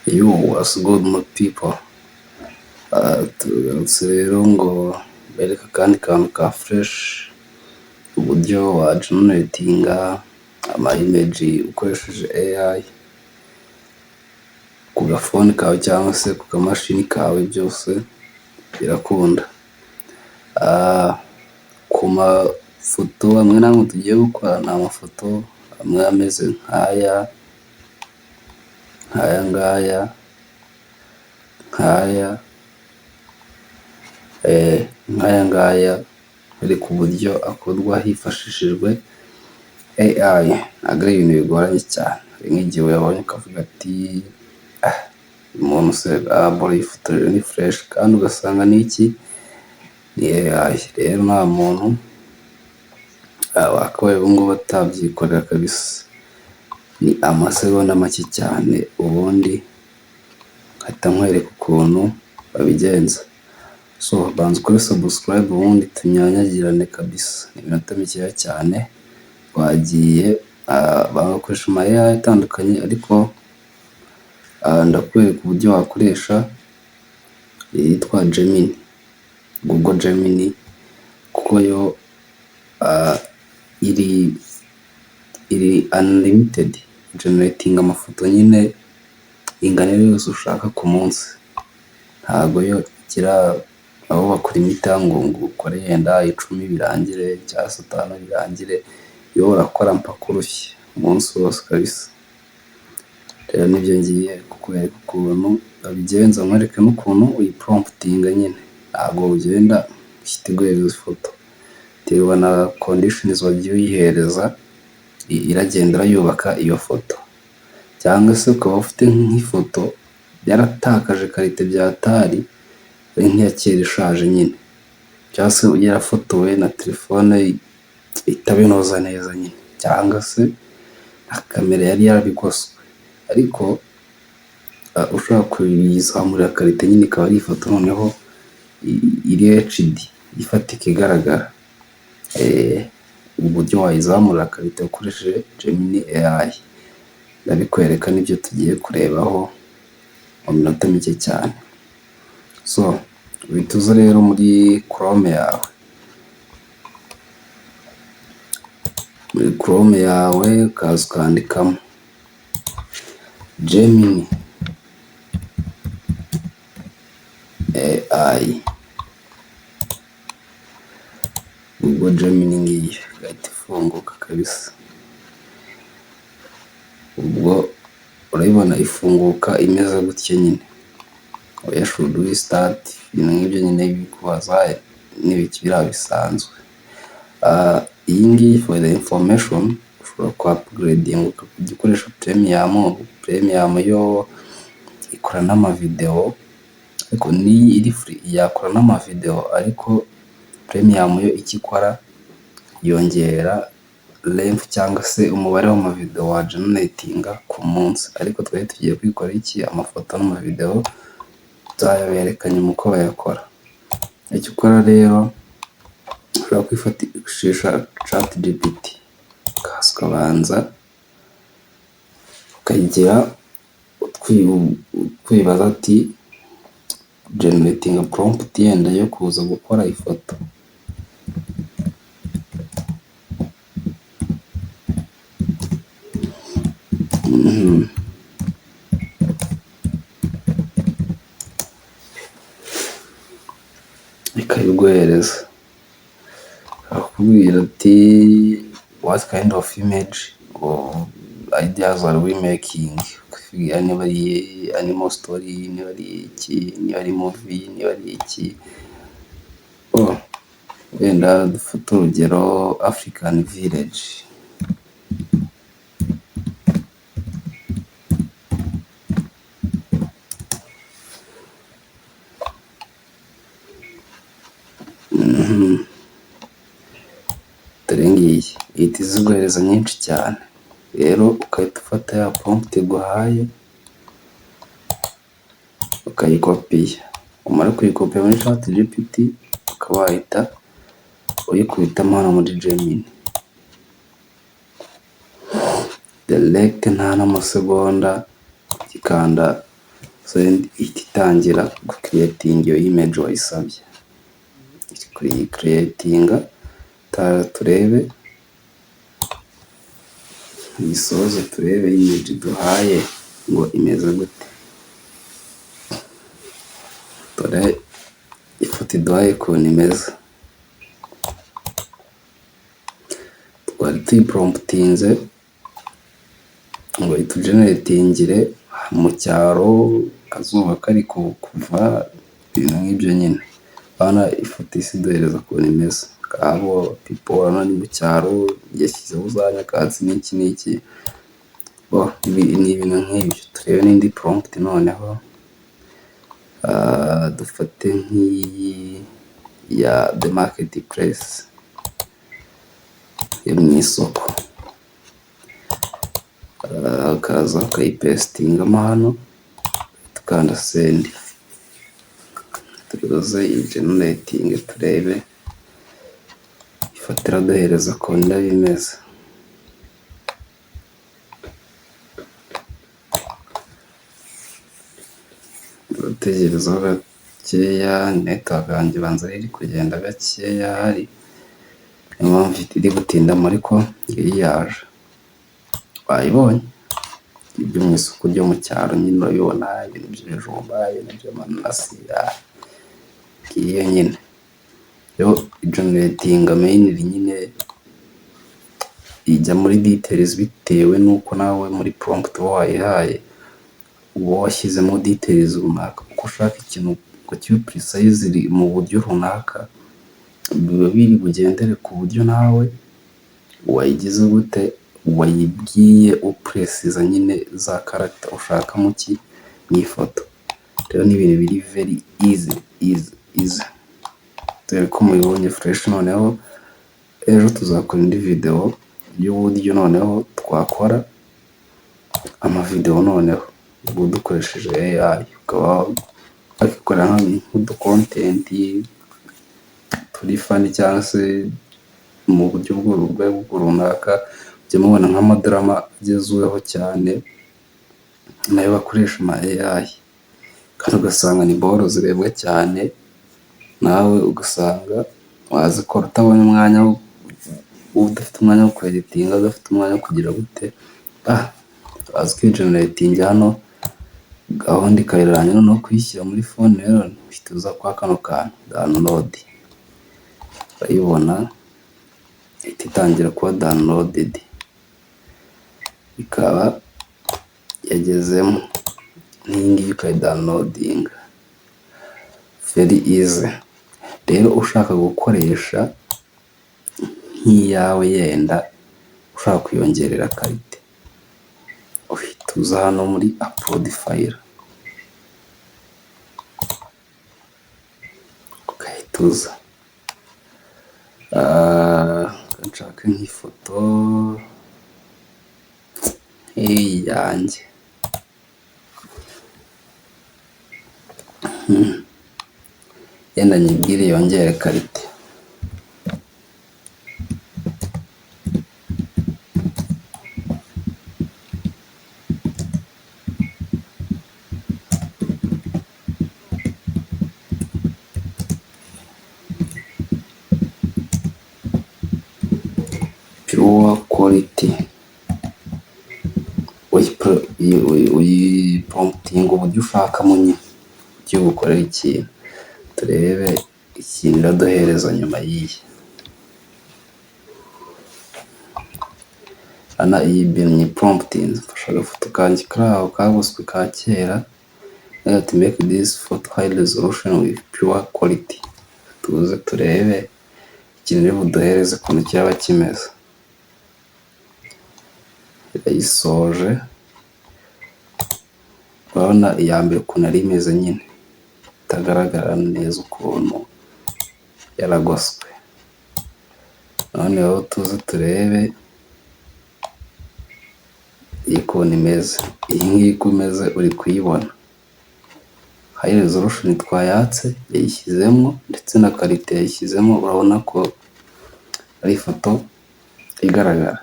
Yo, what's good my people? Tugarutse rero ngo mbereke akandi kantu ka fresh, uburyo wageneratinga ama image ukoresheje AI ku gafone kawe cyangwa se ku kamashini kawe, byose birakunda. Ku mafoto amwe n'amwe tugiye gukora, ni amafoto amwe ameze nk'aya, nk'aya ngaya, nk'aya, nk'aya ngaya, ariko uburyo akorwa hifashishijwe AI, ntabwo ari ibintu bigoranye cyane. Hari nk'igihe uyabonye ukavuga ati: "Ah, uyu muntu se mbona yifotoje ni fresh", kandi ugasanga ni iki? Ni AI. Rero nta muntu wakabaye ubu ngubu atabyikorera kabisa. Ni amasegonda make cyane, ubundi nkahita nkwereka ukuntu babigenza. So banza ukore subscribe, ubundi tunyanyagirane kabisa. Ni iminota mikeya cyane, twagiye. Bagakoresha ama AI atandukanye, ariko ndakwereka uburyo wakoresha iyitwa Gemini, Google Gemini, kuko yo iri unlimited, generating amafoto nyine ingano iyo yose ushaka ku munsi. Ntago yo igira aho bakulimita ngo ukore yenda 10 birangire cyangwa se atanu birangire, yo urakora mpaka urushye umunsi wose kabisa. Rero nibyo ngiye kukwereka ukuntu babigenza, nkwereke n'ukuntu uyipromptinga nyine. Ntabwo ugenda ihita iguhereza ifoto, biterwa na conditions wagiye uyihereza, iragenda yubaka iyo foto. Cyangwa se ukaba ufite nk'ifoto yaratakaje qualité byatari, ari nk'iya kera ishaje nyine, cyangwa se yarafotowe na telefone itabinoza neza nyine, cyangwa se na kamera yari yarabigoswe, ariko ushobora kuyizamurira qualité nyine, ikaba ari ifoto noneho iri HD, ifatika, igaragara. Uburyo wayizamurira qualité ukoresheje Gemini AI ndabikwereka, nibyo tugiye kurebaho mu minota mike cyane. So uhita uza rero muri Chrome yawe, muri Chrome yawe ukaza ukandikamo Gemini AI, Google Gemini ngiyi igahita ifunguka kabisa. Ubwo urayibona ifunguka imeze gutya nyine, where should we start, ibintu nk'ibyo nyine bikubaza n'ibiki, biriya bisanzwe. Iyi ngiyi, for the information, ushobora ku upgradinga ukajya ukoresha premium. Premium yo ikora n'amavideo, ariko n'iyi iri free yakora n'amavideo, ariko premium yo icyo ikora, yongera length cyangwa se umubare w'amavideo wageneratinga ku munsi. Ariko twari tugiye kwikora iki? Amafoto n'amavideo nzayabereka nyuma uko bayakora. Icyo ukora rero, ushobora kwifashisha ChatGPT, ukaza ukabanza ukagira kwibaza ati: "Generating prompt yenda yo kuza gukora ifoto." Ikabiguhereza, akakubwira ati: "What kind of image or ideas are we making?" Ukakubwira niba ari animal story, niba ari iki, niba ari movie, niba ari iki. Wenda dufate urugero African village. Dore ngiyi ihita iziguhereza nyinshi cyane. Rero ugahita ufata ya prompt iguhaye, ukayikopiya, umara kuyikopiya muri ChatGPT, ukaba wahita uyikubitamo hano muri Gemini direct, nta n'amasegonda ugikanda. Send, ihita itangira gucreatinga iyo image wayisabye. Iri kuyicreatinga, turebe iyisoze, turebe image iduhaye ngo imeze gute. Dore ifoto iduhaye ukuntu imeze. Twari tuyipromptinze ngo itugeneratingire mu cyaro, akazuba kari kuva, ibintu nk'ibyo nyine. Urabona ifoto ihise iduhereza ukuntu imeze. Ngabo people, urabona ni mu cyaro, yashyizeho za nyakatsi n'iki n'iki. Ni ibintu nk'ibyo. Turebe n'indi prompt noneho, dufate nk'iyi ya the market place yo mu isoko. Ukaza ukayipastingamo hano, tukanda send. Tuze igeneratinge, turebe ifoto iraduhereza ukuntu iraba imeze. Urategerezaho gakeya, network yanjye ibanza iri kugenda gakeya hari, niyo mpamvu iri gutindamo, ariko ngiyi yaje. Wayibonye? Ibyo mu isoko ryo mu cyaro nyine urabibona, ibintu by'ibijumba, ibintu by'amananasi, ngiyo nyine. Yo igeneratinga mainly nyine ijya muri details bitewe n'uko nawe muri prompt uba wayihaye, uba washyizemo details runaka. Uko ushaka ikintu ngo kibe precisely mu buryo runaka, biba biri bugendere ku buryo nawe wayigize gute, wayibwiye uprecisa nyine za character ushaka mu ki, mu ifoto. Rero ni ibintu biri very easy, easy, easy. Dore ko mubibonye fresh. Noneho ejo tuzakora indi video y'uburyo noneho twakora amavideo, noneho ubwo dukoresheje AI, ukaba wakikorera nk'uducontent turi funny cyangwa se mu buryo bw'urwego runaka. Mujya mubona nk'amadrama agezweho cyane nayo bakoresha ama AI, kandi ugasanga ni boro zirebwa cyane, nawe ugasanga wazikora utabonye umwanya, udafite umwanya wo kweditinga, udafite umwanya wo kugira gute, waza ukigeneratinga hano, gahunda ikarangira. Noneho kuyishyira muri phone rero, uhita uza kwa kano kantu download, urayibona ihita itangira kuba downloaded, ikaba yagezemo. N'iyi ngiyi ukayidownloadinga very easy. Rero ushaka gukoresha nk'iyawe, yenda ushaka kuyongerera qualité, uhita uza hano muri upload file, ugahita uza, nshake nk'ifoto nk'iyi yanjye, yenda nyibwire yongere qualité. Pure quality, uyipromptinga uburyo ushakamo nyine ugiye gukorera ikintu. Turebe ikintu iraduhereza nyuma y'iyi. Urabona iyi bintu nyipromptinze, mfashe agafoto kanjye kari aho kagoswe ka kera, ati "Make this photo high resolution with pure quality." Tuze turebe ikintu iri buduhereze ukuntu kiraba kimeze. Irayisoje, urabona iya mbere ukuntu yari imeze nyine, itagaragara neza ukuntu yaragoswe. Noneho tuze turebe iyi ukuntu imeze. Iyi ngiyi uko imeze uri kuyibona. High resolution twayatse yayishyizemo, ndetse na qualité yayishyizemo, urabona ko ari ifoto igaragara.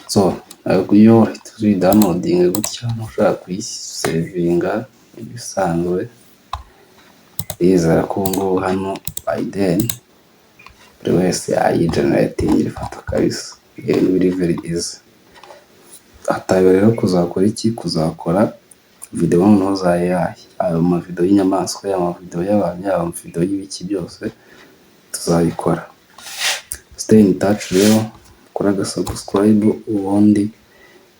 So Yo uhita uyidownloadinga gutya, ushaka kuyisavinga ibisanzwe. Ndizera ko ubu ngubu hano by then buri wese yayigeneratingira ifoto kabisa, ibintu biri very easy. Hatawe rero kuzakora iki? Kuzakora video noneho za AI, yaba amavideo y'inyamaswa, yaba amavideo y'abantu, yaba amavideo y'ibiki, byose tuzabikora. Stay in touch rero, ukore agasubscribe, ubundi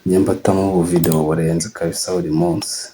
njye mbatamo ubuvideo burenze kabisa buri munsi.